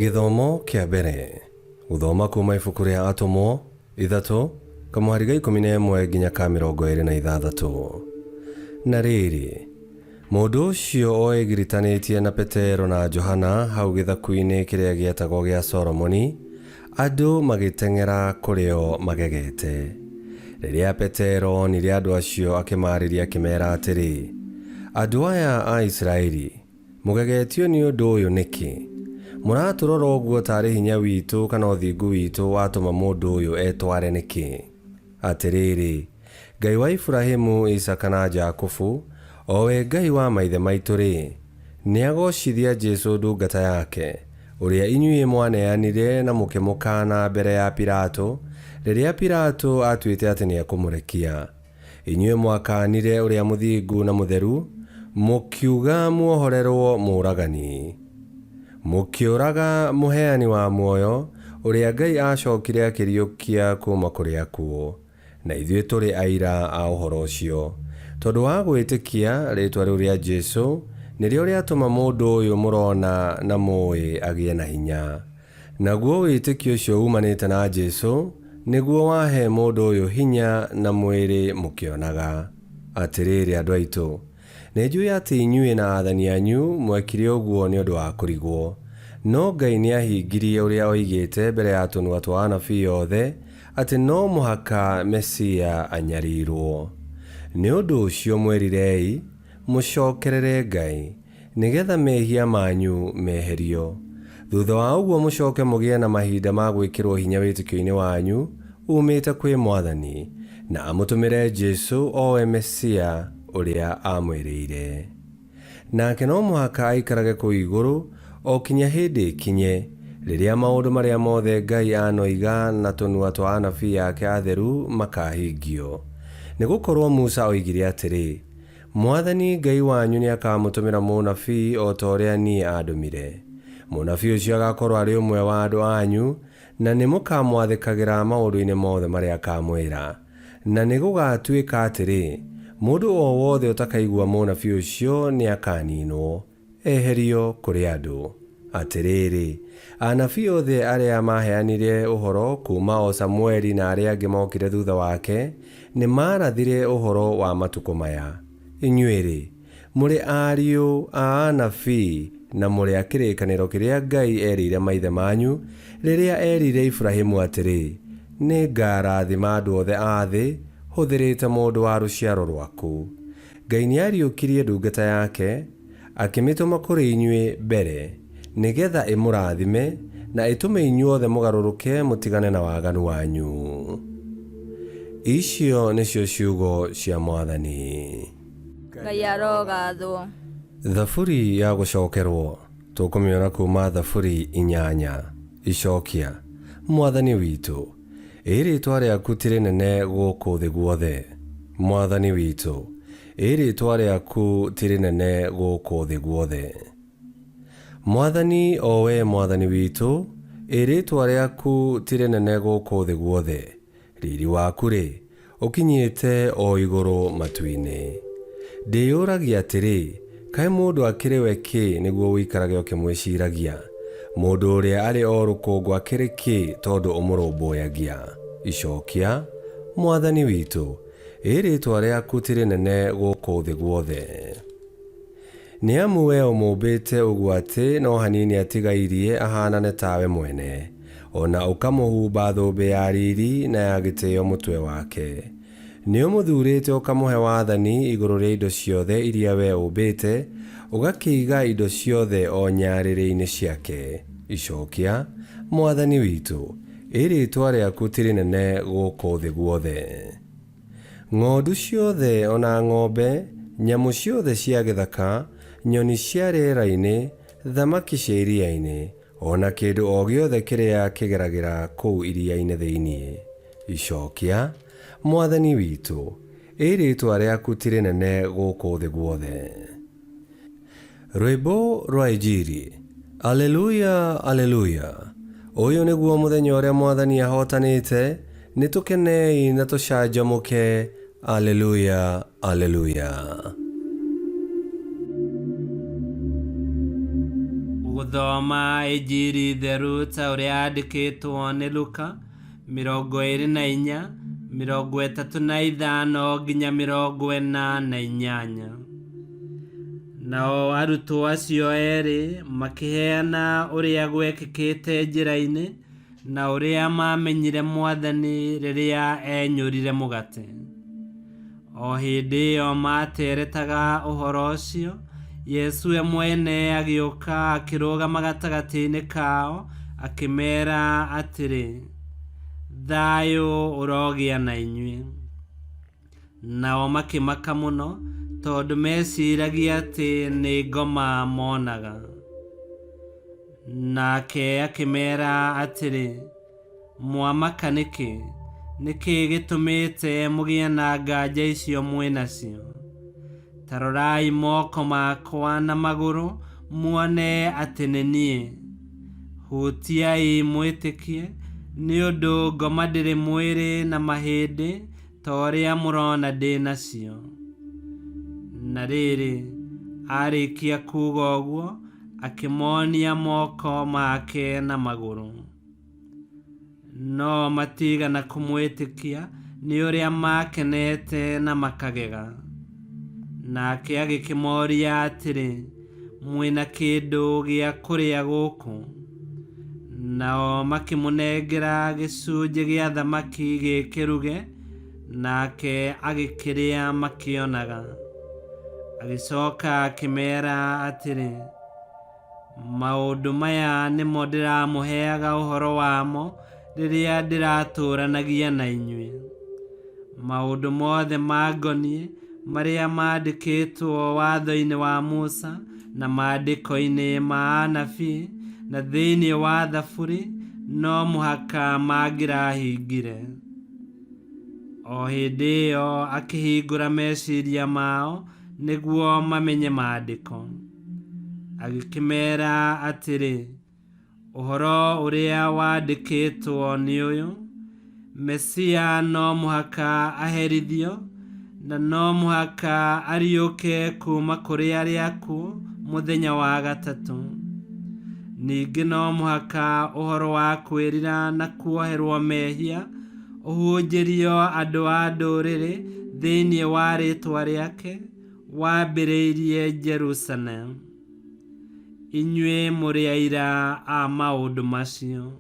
Gĩthomo kĩa mbere. Gũthoma kuma ibuku rĩa Atũmwo, ithatũ, kamũhari ga 11 nginya ka 26. Na rĩrĩ, mũndũ ũcio oĩgiritanĩtie na Petero na Johana hau gĩthaku-inĩ kĩrĩa gĩetagwo gĩa Solomoni, andũ magĩteng'era kũrĩ o magegete. Rĩrĩa Petero onire andũ acio akĩmaarĩria akĩmeera atĩrĩ, Andũ aya a Isiraeli, Mũgegetio nĩ ũndũ ũyũ nĩkĩ? Mũratũrora ũguo taarĩ hinya witũ kana ũthingu witũ watũma mũndũ ũyũ etware nĩkĩ? Atĩrĩrĩ, Ngai wa Iburahimu, Isaaka na Jakubu, o we Ngai wa maithe maitũ-rĩ, nĩagoocithia Jesu ndungata yake, ũrĩa inyuĩ mwaneanire na mũkĩmũkaana mbere ya Pilato, rĩrĩa Pilato aatuĩte atĩ nĩekũmũrekia. Inyuĩ mwakaanire ũrĩa mũthingu na mũtheru, mũkiuga muohorerwo mũũragani. Mũkĩũraga mũheani wa muoyo, ũrĩa Ngai aacokire akĩriũkia kuuma kũrĩ akuũ. Na ithuĩ tũrĩ aira a ũhoro ũcio. Tondũ wa gwĩtĩkia rĩĩtwa rĩu rĩa Jesu, nĩrĩo rĩatũma mũndũ ũyũ mũrona na mũũĩ agĩe na hinya. Naguo wĩtĩkio ũcio uumanĩte na Jesu, nĩguo wahe mũndũ ũyũ hinya na mwĩrĩ mũkĩonaga. Atĩrĩrĩ andũ aitũ, nĩnjũĩ atĩ inyuĩ na aathani anyu mwekire ũguo nĩ ũndũ wa kũrigwo. No Ngai nĩahingirie ũrĩa oigĩte mbere ya tũnua twa anabii othe, atĩ no mũhaka Mesia anyarirũo. Nĩ ũndũ ũcio mwĩrirei, mũcokerere Ngai, nĩ getha mehia manyu meherio. Thutha wa ũguo mũcoke mũgĩe na mahinda ma gwĩkĩrũo hinya wĩtĩkio-inĩ wanyu uumĩte kwĩ Mwathani, na amũtũmĩre Jesu, o we Mesia ũrĩa aamwĩrĩire. Nake no mũhaka aikarage kũu igũrũ o kinya hĩndĩ ĩkinye, rĩrĩa maũndũ marĩa mothe Ngai aanoiga na tũnua twa anabii ake atheru makahingio. Nĩ gũkorũo Musa oigire atĩrĩ, Mwathani Ngai wanyu nĩakamũtũmĩra mũnabii o ta ũrĩa niĩ andũmire. Mũnabii ũcio agaakorwo arĩ ũmwe wa andũ aanyu, na nĩmũkamwathĩkagĩra maũndũinĩ moothe marĩa akaamwĩra. Na nĩgũgaatuĩka atĩrĩ, mũndũ o wothe ũtakaigua mũnabii ũcio nĩakaniinwo. Eherio kũrĩ andũ. Atĩrĩrĩ, anabii othe arĩa maaheanire ũhoro kuuma o Samueli na arĩa angĩ mookire thutha wake, nĩ maarathire ũhoro wa matukũ maya. Inyuĩ-rĩ, mũrĩ ariũ a anabii na mũrĩ a kĩrĩkanĩro kĩrĩa Ngai eerĩire maithe manyu rĩrĩa eerire Iburahimu atĩrĩ, 'Nĩ ngaarathima andũ othe a thĩ hũthĩrĩte mũndũ wa rũciaro rwaku. Ngai nĩariũkirie ndungata yake, akĩmĩtũma kũrĩ inyuĩ mbere, nĩ getha ĩmũrathime, na ĩtũme inyuothe mũgarũrũke mũtigane na waganu wanyu. Icio nĩcio ciugo cia Mwathani. Ngai arogathwo. Thaburi ya gũcokerwo, tũkũmĩona kuuma Thaburi inyanya. Icokia, Mwathani witũ. Ĩ rĩĩtwa rĩaku ti rĩnene gũkũ thĩ guothe, Mwathani witũ! Ĩ rĩĩtwa rĩaku ti rĩnene gũkũ thĩ guothe! Mwathani, o wee Mwathani witũ, ĩ rĩĩtwa rĩaku ti rĩnene gũkũ thĩ guothe! Riri waku-rĩ, ũkinyĩte o igũrũ matu-inĩ. Ndĩyũragia atĩrĩ, Kaĩ mũndũ akĩrĩ we kĩ nĩguo ũikarage ũkĩmwĩciragia? Mũndũ ũrĩa arĩ o rũkũngũ akĩrĩ kĩ tondũ ũmũrũmbũyagia? Icokia, Mwathani witũ, ĩ rĩĩtwa rĩaku ti rĩnene gũkũ thĩ guothe! Nĩ amu wee ũmũũmbĩte ũguo atĩ no hanini atigairie ahaanane tawe mwene, o na ũkamũhumba thũmbĩ ya riri na ya gĩtĩo mũtwe wake. Nĩũmũthurĩte ũkamũhe wathani igũrũ rĩa indo ciothe iria wee ũũmbĩte, ũgakĩiga indo ciothe o nyarĩrĩ-inĩ ciake. Icokia, Mwathani witũ, ĩ rĩĩtwa rĩaku ti rĩnene gũkũ thĩ guothe! Ng'ondu ciothe o na ng'ombe, nyamũ ciothe cia gĩthaka, nyoni cia rĩera-inĩ, thamaki cia iria-inĩ, o na kĩndũ o gĩothe kĩrĩa kĩgeragĩra kũu iria-inĩ thĩinĩ. Icokia, Mwathani witũ, ĩ rĩĩtwa rĩaku ti rĩnene gũkũ thĩ guothe! Rwĩmbo rwa Injiri. Aleluya, Aleluya! Ũyũ nĩguo mũthenya ũrĩa Mwathani ahootanĩte, nĩtũkenei na tũcanjamũke. Aleluya, Aleluya! Gũthoma Injiri theru ta ũrĩa yandĩkĩtwo nĩ Luka 24 35 nginya 48. Nao arutwo acio erĩ makĩheana ũrĩa gwekĩkĩte njĩra-inĩ na ũrĩa maamenyire Mwathani rĩrĩa eenyũrire mũgate. O hĩndĩ ĩyo maateretaga ũhoro ũcio, Yesu we mwene agĩũka akĩrũgama gatagatĩ-inĩ kao, akĩmeera atĩrĩ, Thayũ ũrogĩa na inyuĩ. Nao makĩmaka mũno, tondũ meeciragia atĩ nĩ ngoma moonaga. Nake akĩmeera atĩrĩ, Mwamaka nĩkĩ? Nĩ kĩĩ gĩtũmĩte mũgĩe na nganja icio mwĩ nacio? Ta rorai moko makwa na magũrũ muone atĩ nĩ niĩ. Hutiai mwĩtĩkie, nĩ ũndũ ngoma ndĩrĩ mwĩrĩ na mahĩndĩ ta ũrĩa mũrona ndĩ nacio. Na rĩrĩ, aarĩkia kuuga ũguo, akĩmonia moko make na magũrũ. No matiigana kũmwĩtĩkia nĩ ũrĩa maakenete na makagega. Nake agĩkĩmoria atĩrĩ, Mwĩ na kĩndũ gĩa kũrĩa gũkũ? Nao makĩmũnengera gĩcunjĩ gĩa thamaki gĩ kĩruge, nake agĩkĩrĩa makĩonaga. Agĩcoka akĩmera atĩrĩ, Maũndũ maya nĩmo ndĩramũheaga ũhoro wamo rĩrĩa ndĩratũũranagia na inyuĩ. Maũndũ mothe mangoniĩ marĩa maandĩkĩtwo watho-inĩ wa Musa na maandĩko-inĩ ma anabii na thĩinĩ wa Thaburi no mũhaka mangĩrahingire. O hĩndĩ ĩyo akĩhingũra meciria mao nĩguo mamenye maandĩko. Agĩkĩmeera atĩrĩ, Ũhoro ũrĩa wandĩkĩtwo nĩ ũyũ, Mesia no mũhaka aherithio, na no mũhaka ariũke kuuma kũrĩ arĩa akuũ mũthenya wa gatatũ. Ningĩ no mũhaka ũhoro wa kwĩrira na kuoherwo mehia ũhunjĩrio andũ a ndũrĩrĩ thĩinĩ wa rĩĩtwa rĩake, wambĩrĩirie Jerusalemu. Inyuĩ mũrĩ aira a maũndũ macio.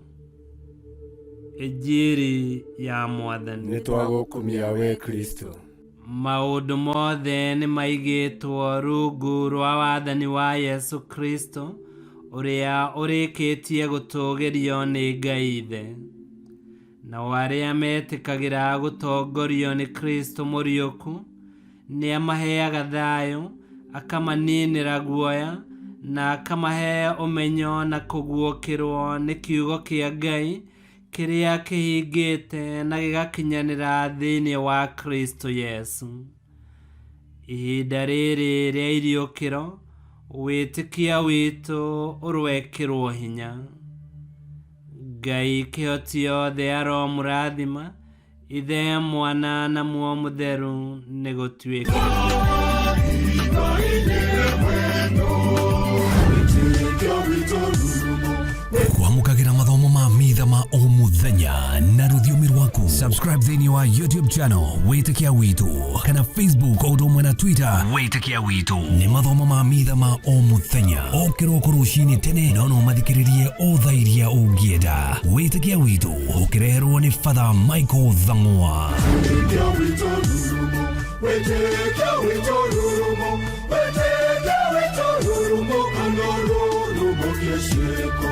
Injiri ya Mwathani. Nĩ twagũkumia we Kristo. Maũndũ mothe nĩ maigĩtwo rungu rwa wathani wa Yesu Kristo ũrĩa ũrĩkĩtie gũtũũgĩrio nĩ Ngai Ithe. Nao arĩa metĩkagĩra gũtongorio nĩ Kristo mũriũku, nĩamaheaga thayũ, akamaninĩra guoya, na akamahe ũmenyo na kũguũkĩrwo nĩ kiugo kĩa Ngai kĩrĩa kĩhingĩte na gĩgakinyanĩra thĩinĩ wa Kristo Yesu. Ihinda rĩrĩ rĩa iriũkĩro, wĩtĩkia witũ ũroekĩrwo hinya. Ngai kĩhoti yothe aromũrathima, Ithe, Mwana na Muoyo Mũtheru, nĩ gũtuĩke. Kwamũkagĩra mathomo ma mitha ma o mũthenya na rũthiomi rwaku. Subscribe thĩinĩ wa YouTube channel Wĩtĩkia Witũ kana Facebook o ũndũ ũmwe na Twitter Wĩtĩkia Witũ. Nĩ mathomo ma mitha ma o mũthenya o kĩroko rũcinĩ tene, no no mathikĩrĩrie o thaa iria ũngĩenda. Wĩtĩkia Witũ ũkĩreherwo nĩ Father Michael Thang'wa. Wĩtĩkia witũ rurumo, wĩtĩkia witũ rurumo, wĩtĩkia witũ rurumo, kana rurumo kĩciĩko.